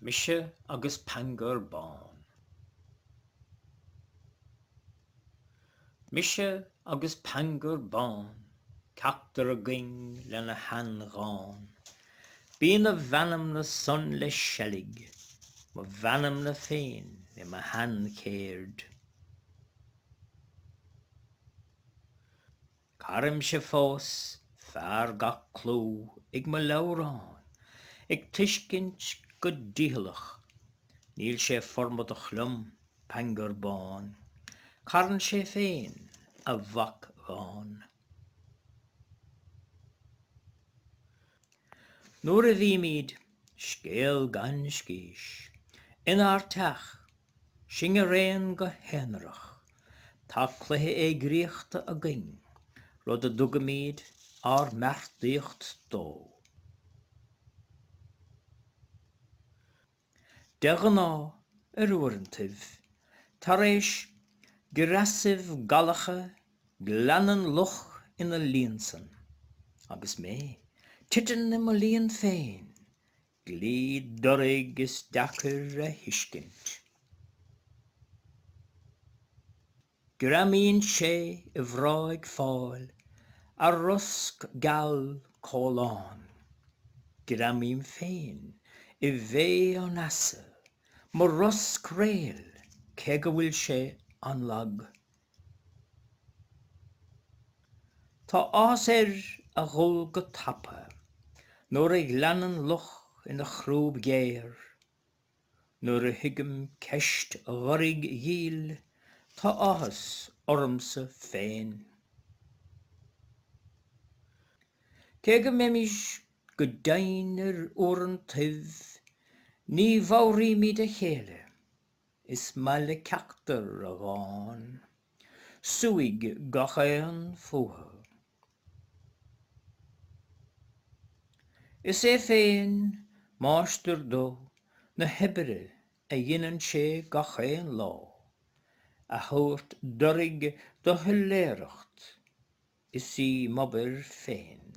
Mise agus Pangur Bán. Mise agus Pangur Bán, ceachtar againn lena sheandhán. Bíonn a mheanmna san le seilg, mo mheanmna féin i mo sheanchéird. Caraimse fós fear gach clú ag mo leabhrán, ag tuiscint go dícheallach, níl sé formadach liom, Pangur Bán, carann sé féin a mhac dhán. Nuair a bhímid, scéal gan scís, inár dteach, Sinn araon go haonarach. Tá cluiche éigríochta againn, rud a dtugaimid ár mbeartaíocht dó. De ghnáth, ar uaireantaibh, tar éis greasaibh galacha, glanann luch ina líonsan, agus mé, titeann i mo líon féin, Dlí doraidh is deacair a thuiscint. Greamaíonn sé i bhfráig fáil a rosc geal comhlán. Greamaím féin i bhféith an easa mo rosc réil cé go bhfuil sé an-lag. Tá áthas air a dhul go tapa nuair a ghlanann luch ina chrúb ghéar. Nuair a thuigim ceist dhoraidh dhíl, tá áthas ormsa féin. Cé go mbeimis go deimhin ar uaireantaibh, ní bhodhraímid a chéile. Is maith le ceachtar a dhán. Suaigh gach aon fúthu. Is é féin máistir dó na hoibre a dheineann sé gach aon lá, a thabhairt doraidh do shoiléireacht, is í m'obair féin.